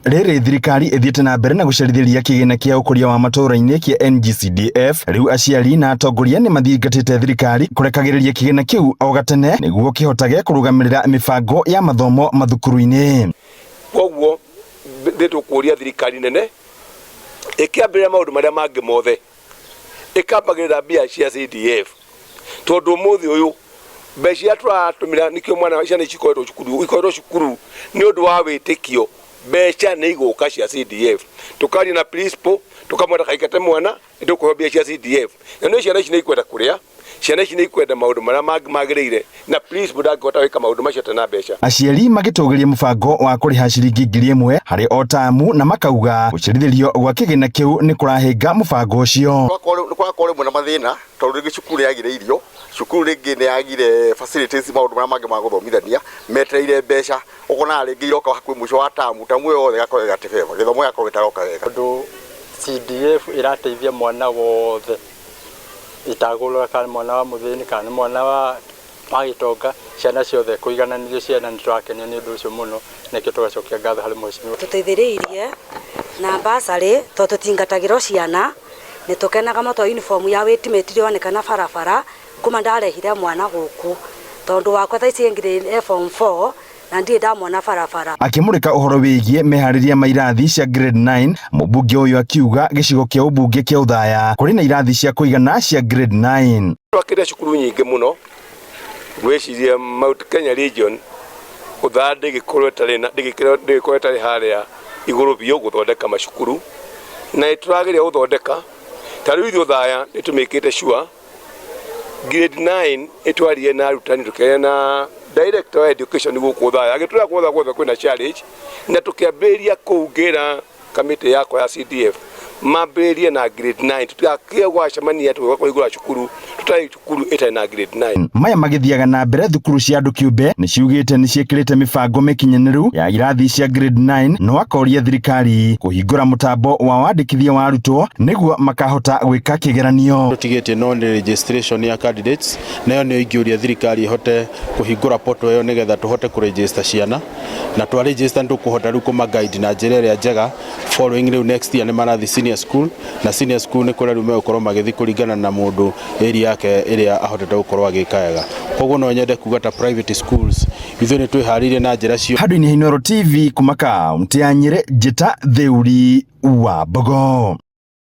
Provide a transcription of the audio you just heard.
Rĩrĩ thirikari ĩthiĩte na mbere na gũcerithĩria kĩgĩna kĩa ũkũria wa matũũra-inĩ kĩa NGCDF, rĩu aciari na atongoria nĩ mathingatĩte thirikari kũrekagĩrĩria kĩgĩna kĩu o gatene nĩguo kĩhotage kũrũgamĩrĩra mĩbango ya mathomo mathukuru-inĩ. Koguo nĩ tũkũria thirikari nene ĩkĩambĩrĩria maũndũ marĩa mangĩ mothe ĩkambagĩrĩra mbia cia CDF tondũ ũmũthĩ ũyũ mbeca iria tũratũmĩra nĩkĩo mwana ciana ici ikoretwo cukuru ikoretwo cukuru nĩ ũndũ wa wĩtĩkio mbeca nĩ igũka cia CDF tũkaria na principal tũkamwĩra kaingate mwana nĩtũkũheo mbia cia CDF na nĩ ciana ici nĩ ikwenda kũrĩa ciana ici nĩ ikwenda maũndũ marĩa mangĩ magĩrĩire na principal ndangĩhota gwĩka maũndũ macio atarĩ na mbeca. Aciari magĩtũgĩria mũbango wa kũrĩha ciringi 1000 harĩ o tamu na makauga gũcerithĩrio gwa kĩgĩna kĩu nĩ kũrahĩnga mũbango ũcio. Nĩ kũrakorwo rĩmwe na mathĩna tondũ rĩngĩ cukuru nĩ yagire irio, cukuru rĩngĩ nĩ yagire facilities maũndũ marĩa mangĩ ma gũthomithania, metereire mbeca, ũkonaga rĩngĩ iroka hakuhĩ mũico wa tamu, tamu ĩyo yothe ĩgakorwo ĩgatebeba, gĩthomo gĩgakorwo gĩtaroka wega. Tondũ CDF ĩrateithia mwana wothe ĩtagũrora kana nĩ mwana wa mũthĩni kana nĩ mwana wa gĩtonga, ciana ciothe kũigananĩrio ciana nĩ tũrakenio nĩ ũndũ ũcio mũno, nĩkĩo tũgacokia ngatho harĩ mheshimiwa. Tũteithĩrĩirie na bursary tondũ tũtingatagĩrwo ciana, nĩ tũkenaga mũno tondũ uniform ya waiting ĩtirionekana barabara kuma ndarehire mwana gũkũ, tondũ wakwa thaa ici e form 4 na ndirĩ ndamwona barabara. Akĩmũrĩka ũhoro wĩgiĩ meharĩria ma irathi cia grade 9, mũmbunge ũyũ akiuga gĩcigo kĩa ũmbunge kĩa Othaya kũrĩ na irathi cia kũigana cia grade 9. Twakĩte cukuru nyingĩ mũno, ngwĩciria Mount Kenya region Othaya ndĩgĩkorwo ĩtarĩ na ndĩgĩkorwo ĩtarĩ harĩa igũrũ biũ gũthondeka macukuru, na nĩ tũrageria gũthondeka, ta rĩu ithuĩ Othaya nĩ tũmĩkĩte sure grade 9 ĩtwarie na arutani tũkĩaria na director wa education gũkũ Othaya agĩtwĩra guothe guothe kwĩna challenge na tũkĩambĩrĩria kũu ngĩra kamĩtĩ yakwa ya CDF mambĩrĩrie na grade 9 tũtigakĩe gwacemania tũgĩũka kũhingũra cukuru tũtarĩ cukuru ĩtarĩ na grade 9. Maya magĩthiaga na mbere thukuru cia andũ kĩũmbe nĩ ciugĩte nĩ ciĩkĩrĩte mĩbango mĩkinyanĩru ya irathi cia grade 9 no akoria thirikari kũhingũra mũtambo wa wandĩkithia wa arutwo nĩguo makahota gwĩka kĩgeranio. Tũtigĩtie no nĩ registration ya candidates, nayo nĩyo ingĩũria thirikari ĩhote kũhingũra portal ĩyo nĩgetha tũhote kũ register ciana, na twa register nĩ tũkũhota rĩu kũma guide na njĩra ĩrĩa njega following rĩu next year nĩ marathiĩ senior school, na senior school nĩ kũrĩa rĩu megũkorwo magĩthiĩ kũringana na mũndũ area yake ĩrĩa ahotete gũkorwo agĩka wega. Koguo no nyende kuga ta private schools ithuĩ nĩ twĩharĩirie na njĩra cio. Handũ-inĩ ha Inooro TV kuma kaunti ya Nyĩrĩ, Njĩta Theuri wa Mbogo.